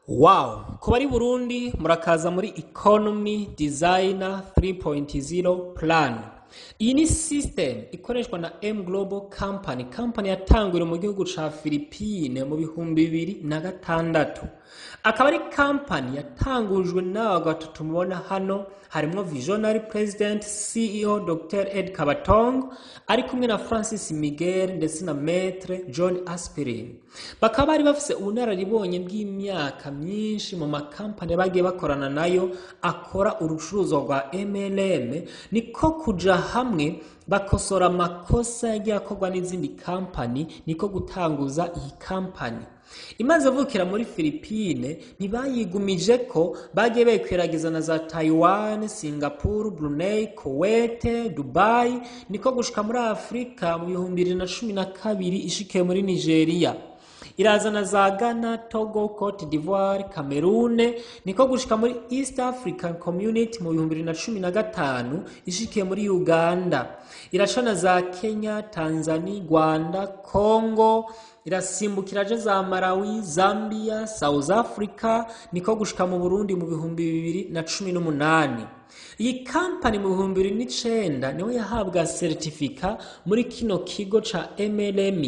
Wow! Ku bari Burundi murakaza muri Economy Designer 3.0 Plan. Iyi ni system ikoreshwa na M Global Company, company yatanguriye mu gihugu ca Philippine mu 2006. Akaba ari company yatangujwe n'aba batatu mubona hano, harimwo Visionary President CEO Dr. Ed Kabatong, ari kumwe na Francis Miguel ndetse na Maître John Aspirin. Bakaba bari bafise ubunararibonye bw'imyaka myinshi mu makampani bagiye bakorana nayo akora urucuruzwa rwa MLM, niko kuja hamwe bakosora amakosa yagiye akorwa n'izindi kampani, niko gutanguza iyi kampani. Imaze vukira muri Philippine ntibayigumije ko bagiye bayikwiragiza na za Taiwan, Singapore, Brunei, Kuwait, Dubai, niko gushika muri Afrika mu 2012 ishikiye muri Nigeria. Irazana za Ghana, Togo, Cote d'Ivoire, Cameroon, niko gushika muri East African Community mu 2015 ishikiye muri Uganda. Iracana za Kenya, Tanzania, Rwanda, Congo, irasimbukira aje za Malawi, Zambia, South Africa, niko gushika mu Burundi mu 2018. Iyi kampani mu 2009 niho yahabwa certificat muri kino kigo ca MLM.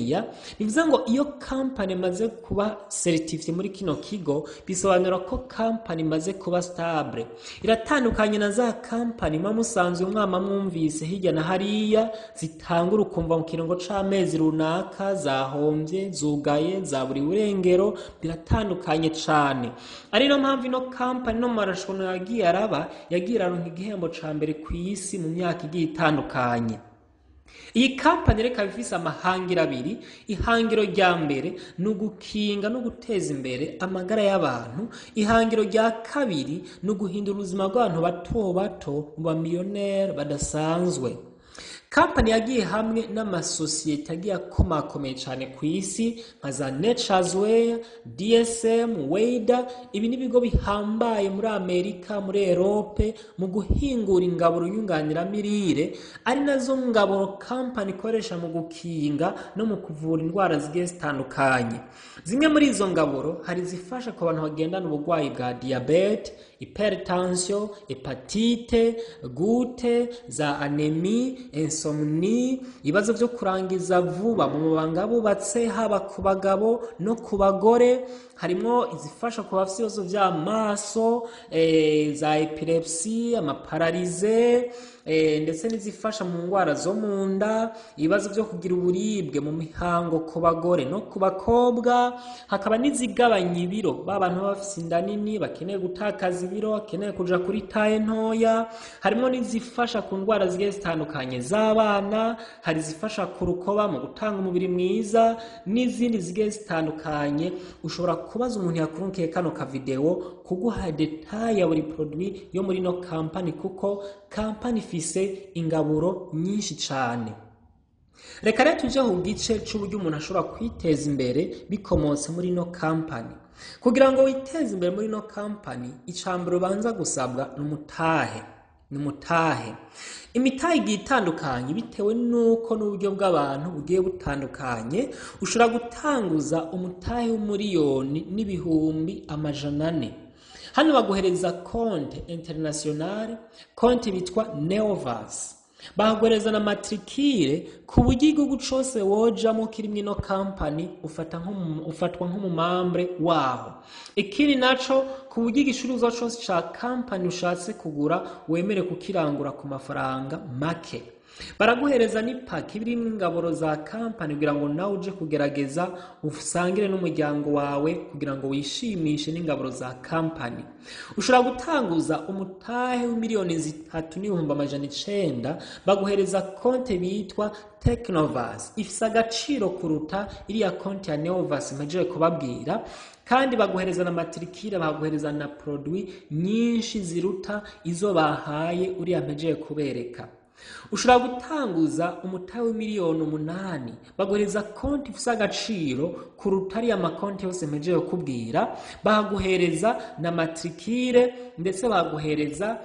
Bivuze ngo iyo kampani imaze kuba certifié muri kino kigo, bisobanura ko kampani imaze kuba stable. Iratandukanye na za kampani muba musanzwe mwama mwumvise hirya na hariya, zitangura ukumva mu kiringo c'amezi runaka zahombye, zugaye, za buri burengero. Biratandukanye cane. Ari no mpamvu ino kampani no mu marushanwa yagiye araba, yagiye iraronka igihembo ca mbere kw'isi mu myaka igiye itandukanye. Iyi kampani reka ifise amahangiro abiri. Ihangiro rya mbere ni ugukinga no guteza imbere amagara y'abantu. Ihangiro rya kabiri ni uguhindura ubuzima bw'abantu bato bato mu bamiliyoneri badasanzwe. Kampani yagiye hamwe n'amasosiyete agiye akomakomeye cyane ku isi nka za Nature's Way, DSM, Weda. Ibi ni ibigo bihambaye muri Amerika, muri Erope, mu guhingura ingaburo nyunganiramirire, ari nazo ngaburo kampani ikoresha mu gukinga no mu kuvura indwara zigiye zitandukanye. Zimwe muri izo ngaburo hari izifasha ku bantu bagendana uburwayi bwa diyabete, hypertension, hépatite, goutte, za anémie, insomnie, ibibazo byo kurangiza vuba mu mabanga bubatse, haba ku bagabo no ku bagore. Harimo izifasha ku bafite ibibazo by'amaso, za épilepsie, ama paralysie, ndetse n'izifasha mu ndwara zo mu nda, ibibazo byo kugira uburibwe mu mihango ku bagore no ku bakobwa. Hakaba n'izigabanya ibiro, ba bantu baba bafite inda nini bakeneye gutakaza ibiro, bakeneye kuja kuri taille ntoya. Harimo n'izifasha ku ndwara zigiye zitandukanye z'abana, hari izifasha ku rukoba mu gutanga umubiri mwiza n'izindi zigiye zitandukanye. Ushobora kubaza umuntu yakurunkiye kano ka video kuguha détail ya buri produit yo muri no kampani, kuko kampani ifise ingaburo nyinshi cane. Reka rero tuje ku gice c'uburyo umuntu ashobora kwiteza imbere bikomotse muri no kampani. Kugira ngo witeze imbere muri no kampani, icambere ubanza gusabwa ni umutahe. Ni umutahe. Imitahe igiye itandukanye bitewe n'uko n'uburyo bw'abantu bugiye butandukanye. Ushobora gutanguza umutahe w'1,400,000. Hano baguhereza konte internationale, konte bitwa Neovas, baguhereza na matricule ku buryo igihugu cose wojamo kirimwo ino kampani ufatwa nk'umu membre waho. Ikindi naco, ku buryo igicuruzwa cose ca kampani ushatse kugura wemere kukirangura ku mafaranga make. Baraguhereza n'ipaki birimwo ingaburo za kampani kugira ngo nawe uje kugerageza, usangire n'umuryango wawe kugira ngo wishimishe n'ingaburo za kampani. Ushobora gutanguza umutahe w'3,900,000, baguhereza konte bitwa Technovas, ifise agaciro kuruta iriya konti ya Neovas mpejeje kubabwira, kandi baguhereza na matricule, baguhereza na produit nyinshi ziruta izo bahaye uriya mpejeje kubereka. Ushobora gutanguza umutahe w'8,000,000, baguhereza konti ifise agaciro kuruta ariya makonti yose mpejeje kubwira, baguhereza na matricule, ndetse baguhereza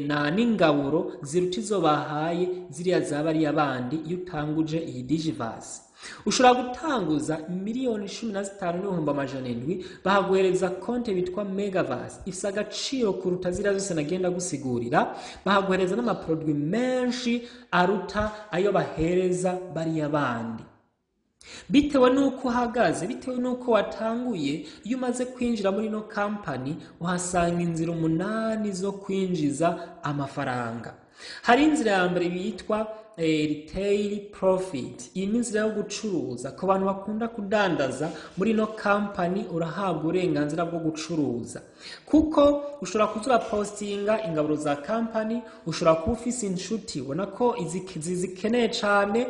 na n'ingaburo ziruta izo bahaye ziriya zaba ariya bandi iyo utanguje iyi Digivasi. Ushobora gutanguza 15,700,000, bahaguhereza konte bitwa Megavas, ifise agaciro kuruta ziriya zose nagenda gusigurira, bahaguhereza n'ama produits menshi aruta ayo bahereza bariya bandi. Bitewe n'uko uhagaze, bitewe n'uko watanguye, iyo umaze kwinjira muri ino kampani uhasanga inzira 8 zo kwinjiza amafaranga. Hari inzira ya mbere yitwa retail profit. Iyi ni inzira yo gucuruza ku bantu bakunda kudandaza. Muri ino kampani urahabwa uburenganzira bwo gucuruza, kuko ushobora kuza urapostinga ingaburo za kampani, ushobora kuba ufise inshuti ubona ko zizikeneye cane,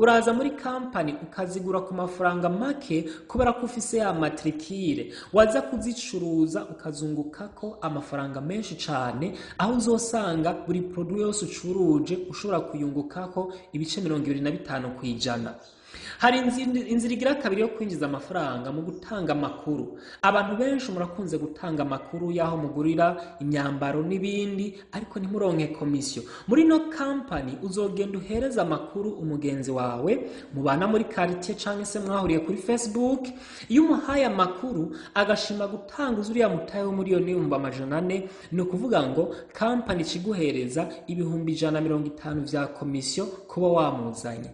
uraza muri kampani ukazigura ku mafaranga make kubera ko ufise ya matricule, waza kuzicuruza ukazungukako amafaranga menshi cane, aho uzosanga buri produit yose ucuruje ushobora kuyungukako ibice 25%. Hari inzira igira kabiri yo kwinjiza amafaranga mu gutanga amakuru. Abantu benshi murakunze gutanga amakuru y'aho mugurira imyambaro n'ibindi, ariko ntimuronke komisiyo. Muri no kampani uzogenda uhereza amakuru umugenzi wawe mubana muri quartier canke se mwahuriye kuri Facebook. Iyo umuhaye amakuru agashima gutanga uriya mutahe w'1,400,000, ni ukuvuga ngo kampani iciguhereza 150,000 vya komisiyo kuba wamuzanye.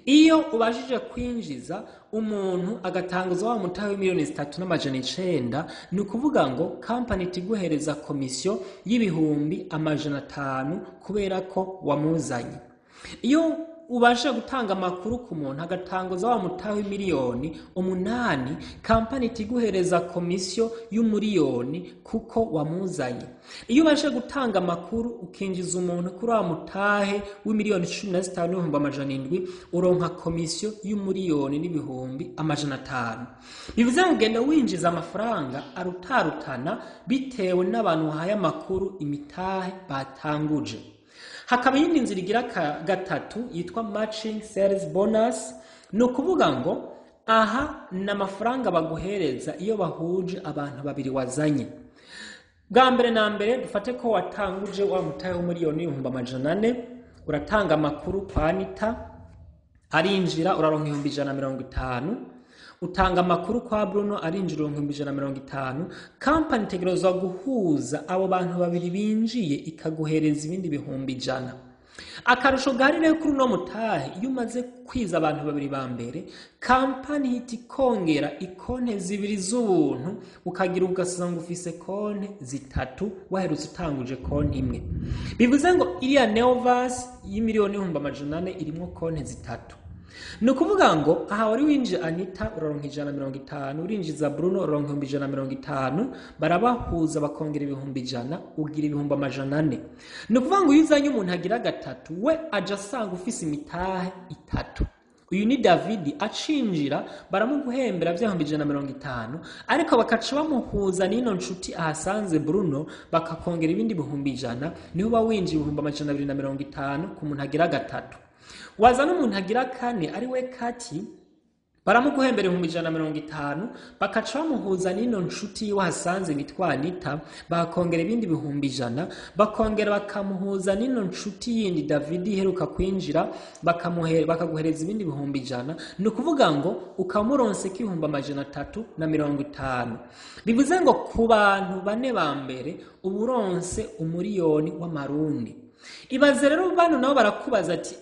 Iyo ubashije kwinjiza umuntu agatanguza wa mutahe w'3,900,000, ni ukuvuga ngo kampani itiguhereza komisiyo y'500,000 kubera ko wamuzanye. Iyo ubasha gutanga amakuru ku muntu agatanguza wa mutahe w'8,000,000, kampani itiguhereza komisiyo y'1,000,000 kuko wamuzanye. Iyo ubasha gutanga amakuru ukinjiza umuntu kuri wa mutahe w'15,700,000, uronka komisiyo y'1,500,000. Bivuze ngo ugenda winjiza amafaranga arutarutana bitewe n'abantu wahaye amakuru imitahe batanguje. Hakaba iyindi nzira igira gatatu yitwa matching sales bonus. Ni ukuvuga ngo aha ni amafaranga baguhereza iyo bahuje abantu babiri wazanye. Bwa mbere na mbere dufate ko watanguje wa mutahe w'400,000, uratanga amakuru kwa Anita arinjira uraronka 150,000, utanga amakuru kwa Bruno arinjira uronka 150,000. Kampani itegerezwa guhuza abo bantu babiri binjiye ikaguhereza ibindi 100,000. Akarusho gahari rero kuri uno mutahe, iyo umaze kwiza abantu babiri ba mbere, kampani ihita ikongera ikonte zibiri z'ubuntu, ukagira ugasanga ufise konte zitatu waherutse utanguje konte imwe. Bivuze ngo iriya Neovas y'400,000 irimwo konte zitatu. Ni ukuvuga ngo aha wari winjije Anita uraronka 150, urinjiza Bruno uraronka 150, barabahuza bakongera 100,000, ugira 400,000. Ni ukuvuga ngo iyo uzanye umuntu agira gatatu, we aja asanga ufise imitahe itatu. Uyu ni David acinjira baramuguhembera 150,000, ariko bakaca bamuhuza n'ino nshuti ahasanze Bruno bakakongera ibindi 100,000, niho uba winjiye 250,000 ku muntu agira gatatu. Waza n'umuntu agira kane ari we Kati, baramuguhembera 150,000, bakaca bamuhuza n'ino nshuti yiwe ahasanze bitwa Anita, bakongera ibindi 100,000, bakongera bakamuhuza n'ino nshuti yindi David iheruka kwinjira, bakaguhereza ibindi 100,000. Ni ukuvuga ngo ukamuronse 350,000. Bivuze ngo ku bantu bane ba mbere uburonse 1,000,000 w'amarundi. Ibaze rero bano nabo barakubaza ati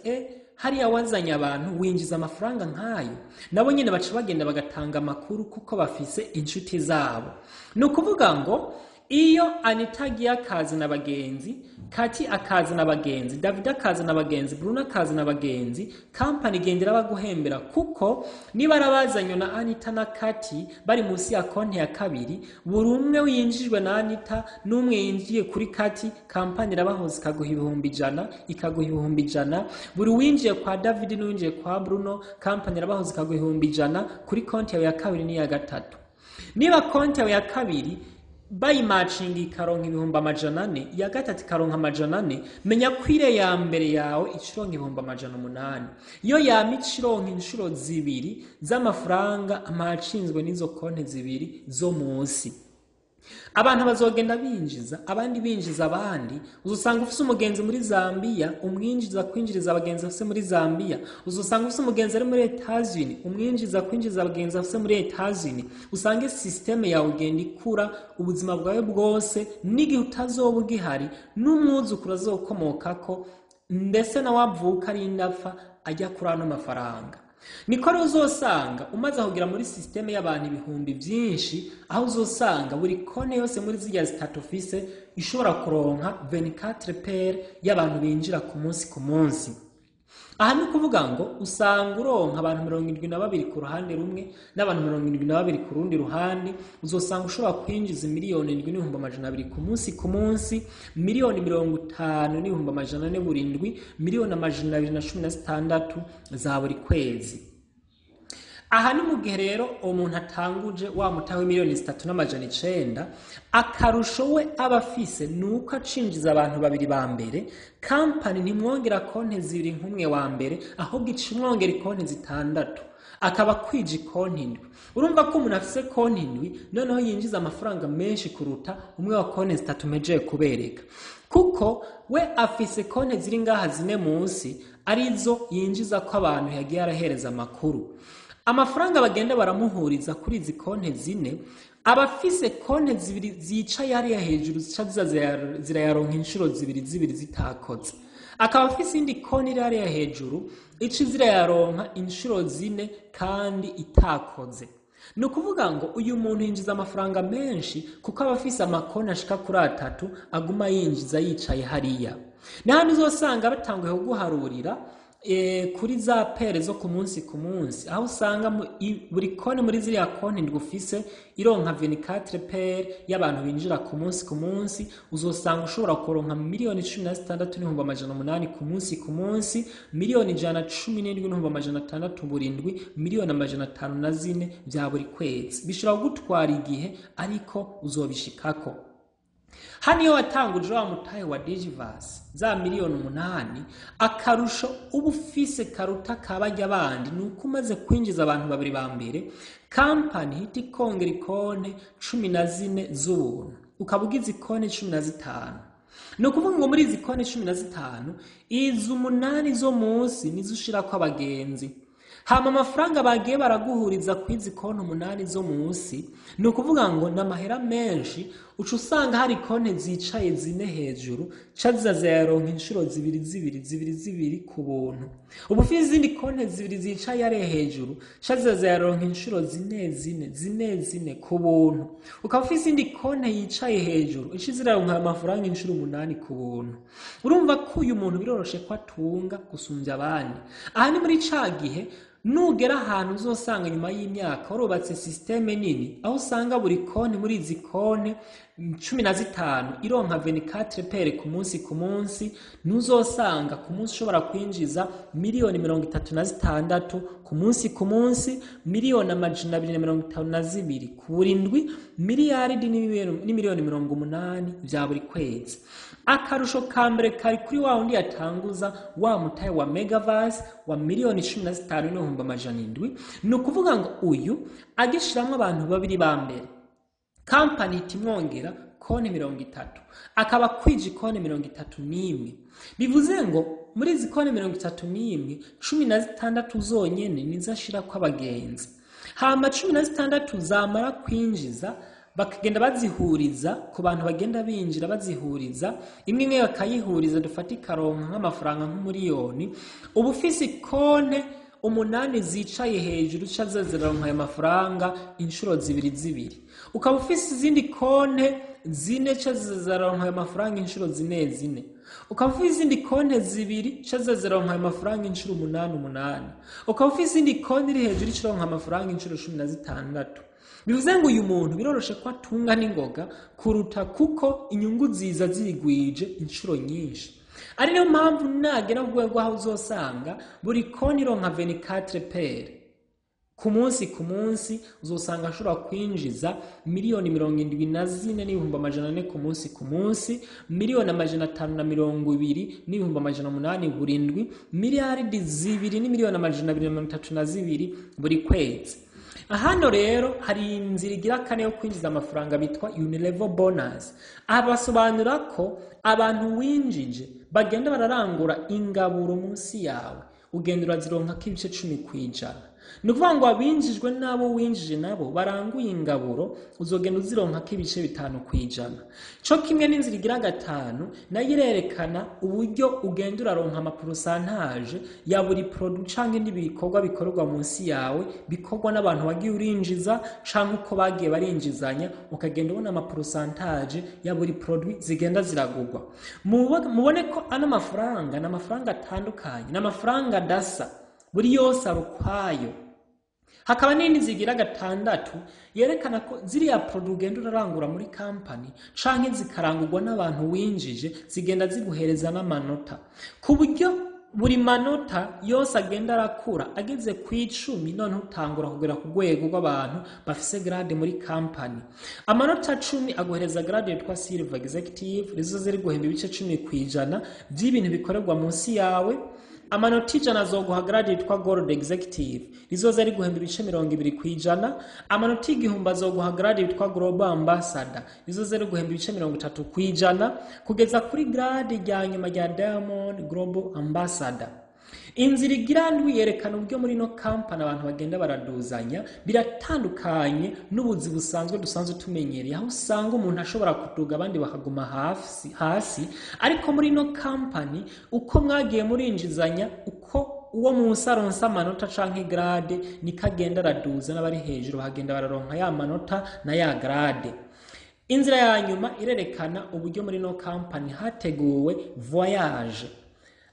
hariya wazanye abantu winjiza amafaranga nkayo, nabo nyene baca bagenda bagatanga amakuru kuko bafise inshuti zabo. Ni ukuvuga ngo iyo Anita agiye akazana abagenzi, Kati akazana abagenzi, David akazana abagenzi, Bruno akazana abagenzi, kampani igenda irabaguhembera, kuko niba arabazanye na Anita na Kati bari munsi ya konti ya kabiri, buri umwe winjijwe na Anita n'umwe yinjiye kuri Kati, kampani irabahuza ikaguha 100,000, ikaguha 100,000. Buri winjiye kwa David n'uwinjiye kwa Bruno, kampani irabahuza ikaguha 100,000 kuri konti yawe ya kabiri n'iya gatatu. Niba konti yawe ya kabiri bayimacinga ikaronka 400,000, iya gatatu ikaronka 400, menya ko ire ya mbere yawe icironka 800,000. Iyo yama icironka inshuro zibiri z'amafaranga amacinzwe n'izo konti zibiri zo munsi. Abantu bazogenda binjiza abandi, binjiza abandi. Uzosanga ufise umugenzi muri Zambia, umwinjiza kwinjiriza abagenzi afise muri Zambia. Uzosanga ufise umugenzi ari muri Etats-Unis, umwinjiza kwinjiza abagenzi afise muri Etats-Unis. Usange système yawe igenda ikura ubuzima bwawe bwose, n'igihe utazoba ugihari n'umwuzukuru azokomokako, ndetse nawe avuka arinda apfa ajya kuri ano mafaranga. Niko rero uzosanga umaze kugera muri système y'abantu ibihumbi byinshi, aho uzosanga buri konti yose muri zirya zitatu ufise ishobora kuronka 24 paires y'abantu binjira ku munsi ku munsi. Aha ni ukuvuga ngo usanga uronka abantu 72 ku ruhande rumwe n'abantu 72 ku rundi ruhande. Uzosanga ushobora kwinjiza 7,200,000 ku munsi ku munsi, 50,400,000 buri ndwi, 216,000,000 za buri kwezi. Aha ni mu gihe rero umuntu atanguje wa mutahe 3,900,000. Akarusho we aba afise ni uko acinjiza abantu babiri ba mbere, kampani ntimwongera konti zibiri nk'umwe wa mbere, ahubwo ica imwongera ikonti zitandatu, akaba akwije ikonti indwi. Urumva ko umuntu afise konti indwi noneho yinjiza amafaranga menshi kuruta umwe wa konti zitatu mpejeje kubereka, kuko we afise konti ziri ngaha zine munsi, arizo yinjiza ko abantu yagiye arahereza amakuru. Amafaranga bagenda baramuhuriza kuri izi konti zine, aba afise konti zibiri zicaye hariya hejuru zica ziza zirayaronka inshuro zibiri zibiri zitakoze, akaba afise indi konti iri hariya hejuru ica zirayaronka inshuro zine kandi itakoze. Ni ukuvuga ngo uyu muntu yinjiza amafaranga menshi kuko aba afise amakonti ashika kuri atatu aguma yinjiza yicaye hariya. Ni hano uzosanga batanguye kuguharurira kuri za paires zo ku munsi ku munsi, aho usanga buri konti muri ziriya konti ndwi ufise ironka 24 paires y'abantu binjira ku munsi ku munsi. Uzosanga ushobora kuronka 16,800,000 ku munsi ku munsi, 117,600,000 buri ndwi, 504,000,000 vya buri kwezi. Bishobora kugutwara igihe, ariko uzobishikako. Hano iyo watanguje wa mutahe wa Digiverse za 8,000,000, akarusho uba ufise karuta kabajya bandi ni uko umaze kwinjiza abantu babiri ba mbere, kampani ihita ikongera ikonte 14 z'ubuntu, ukaba ugize ikonte 15. Ni ukuvuga ngo muri izi konte 15, izi umunani zo munsi nizo ushirako abagenzi. Hama amafaranga bagiye baraguhuriza ku izi konti umunani zo munsi, ni ukuvuga ngo ni amahera menshi. Uca usanga hari konti zicaye zine hejuru ca ziza zirayaronka inshuro zibiri zibiri zibiri zibiri ku buntu. Uba ufise izindi konti zibiri zicaye hariya hejuru ca ziza zirayaronka inshuro zine zine zine zine ku buntu. Ukaba ufise indi konti yicaye hejuru ica ziraronka ayo mafaranga inshuro umunani ku buntu. Urumva ko uyu muntu biroroshe ko atunga gusumvya abandi. Aha ni muri ca gihe nugera ahantu uzosanga nyuma y'imyaka warubatse système nini, aho usanga buri konti muri izi konti 15 ironka 24 paires ku munsi ku munsi. Ntuzosanga ku munsi ushobora kwinjiza 36,000,000 ku munsi ku munsi, 252,000,000 ku buri ndwi, 1,080,000,000 vya buri kwezi. Akarusho ka mbere kari kuri wa wundi yatanguza wa mutahe wa Megaverse wa 15,700,000. Ni ukuvuga ngo uyu agishiramwo abantu babiri ba mbere, kampani itimwongera konti 30, akaba kwije konti 31. Bivuze ngo muri izi konti 31, 16 zonyene nizo ashirako abagenzi. Hama 16 zamara kwinjiza, bakagenda bazihuriza ku bantu bagenda binjira, bazihuriza imwe imwe bakayihuriza, dufate ikaronka nk'amafaranga nk'umuriyoni. Uba ufise konte umunani zicaye hejuru ca ziraronka ayo mafaranga inshuro zibiri zibiri, ukaba ufise izindi konte zine ca ziraronka ayo mafaranga inshuro zine zine, ukaba ufise izindi konte zibiri ca ziraronka ayo mafaranga inshuro umunani umunani, ukaba ufise izindi konte iri hejuru icaronka amafaranga inshuro 16. Bivuze ngo uyu muntu biroroshe ko atunga n'ingoga kuruta, kuko inyungu ziza zigwije inshuro nyinshi. Ari niyo mpamvu nagera ku rwego aho uzosanga buri konti ironka 24 paires ku munsi ku munsi, uzosanga ashobora kwinjiza 74,400,000 ku munsi ku munsi, 520,800,000 buri ndwi, 2,232,000,000 buri kwezi. Hano rero hari inzira igira kane yo kwinjiza amafaranga bitwa Unilevel Bonus. Aha basobanura ko abantu winjije bagenda bararangura ingaburo munsi yawe, ugenda urazironkako ibice 10%. Ni ukuvuga ngo abinjijwe n'abo winjije nabo baranguye ingaburo, uzogenda uzironkako ibice 5%. Co kimwe n'inzira igira gatanu, nayo irerekana uburyo ugenda uraronka ama pourcentage ya buri produit canke n'ibikorwa bikorerwa munsi yawe, bikorwa n'abantu wagiye urinjiza canke uko bagiye barinjizanya, ukagenda ubona ama pourcentage ya buri produit zigenda ziragurwa. Mubone ko ano mafaranga ni amafaranga atandukanye, ni amafaranga adasa, buri yose ari ukwayo. Hakaba n'indi zigira gatandatu yerekana ko ziriya produit ugenda urarangura muri company canke zikarangurwa n'abantu winjije, zigenda ziguhereza n'amanota, ku buryo buri manota yose agenda arakura ageze ku 10, noneho utangura kugera ku rwego rw'abantu bafise grade muri company. Amanota 10 aguhereza grade yitwa Silver Executive, rizo ziri guhemba ibice 10% by'ibintu bikorerwa munsi yawe. Amanota 100 azoguha grade yitwa Gold Executive, rizoza ari guhemba ibice 20%. Amanota 1000 azoguha grade yitwa Global Ambassador, rizoza ari guhemba ibice 30%, kugeza kuri grade rya nyuma rya Diamond Global Ambassador. Inzira igira ndwi yerekana uburyo muri no company abantu bagenda baraduzanya. Biratandukanye n'ubuzi busanzwe dusanzwe tumenyereye, aho usanga umuntu ashobora kuduga abandi bakaguma hasi, ariko muri no company uko mwagiye murinjizanya, uko uwo munsi aronsa amanota canke grade, niko agenda araduza, n'abari hejuru bakagenda bararonka ya manota na ya grade. Inzira ya nyuma irerekana uburyo muri no company hateguwe voyage.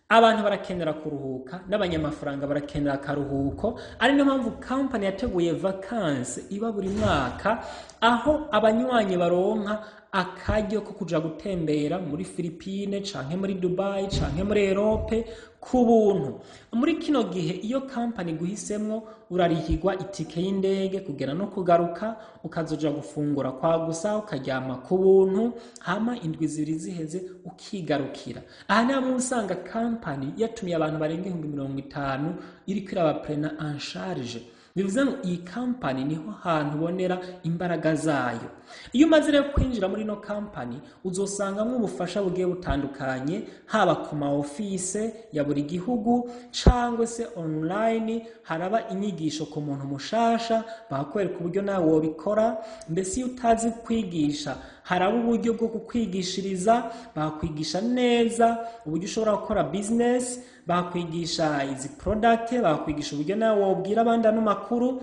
Abantu barakenera kuruhuka, n'abanyamafaranga barakenera akaruhuko, ari niyo mpamvu company yateguye vacances iba buri mwaka, aho abanywanyi baronka akaryo ko kuja gutembera muri Philippines canke muri Dubai canke muri Europe ku buntu. Muri kino gihe iyo company guhisemwo, urarihirwa itike y'indege kugera no kugaruka, ukazoja gufungura kwa gusa, ukaryama ku buntu, hama indwi 2 ziheze ukigarukira. Aha ni hamwe usanga company yatumiye abantu barenga 50,000 iriko irabaprena en charge. Bivuze ngo iyi company niho hantu ubonera imbaraga zayo. Iyo umaze rero kwinjira muri ino company, uzosangamwo ubufasha bugiye butandukanye, haba ku ma office ya buri gihugu cangwa se online. Haraba inyigisho ku muntu mushasha, bakwereka uburyo nawe wobikora. Mbese iyo utazi kwigisha, haraba uburyo bwo kukwigishiriza, bakwigisha neza uburyo ushobora gukora business, bakwigisha izi product, bakwigisha uburyo nawe wobwira abandi ano makuru,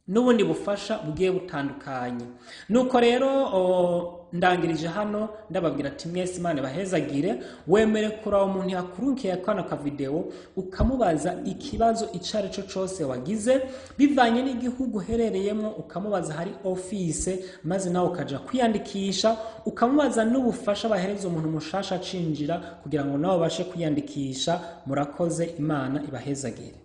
n'ubundi bufasha bugiye butandukanye. Nuko rero ndangirije hano, ndababwira ati mwese Imana bahezagire. Wemere kuraba umuntu yakurunkiye kano ka video, ukamubaza ikibazo ico ari cyo cose wagize bivanye n'igihugu uherereyemo, ukamubaza hari office, maze nawe ukaja kwiyandikisha, ukamubaza n'ubufasha bahereza umuntu mushasha acinjira kugira ngo nawe ubashe kwiyandikisha. Murakoze, Imana ibahezagire.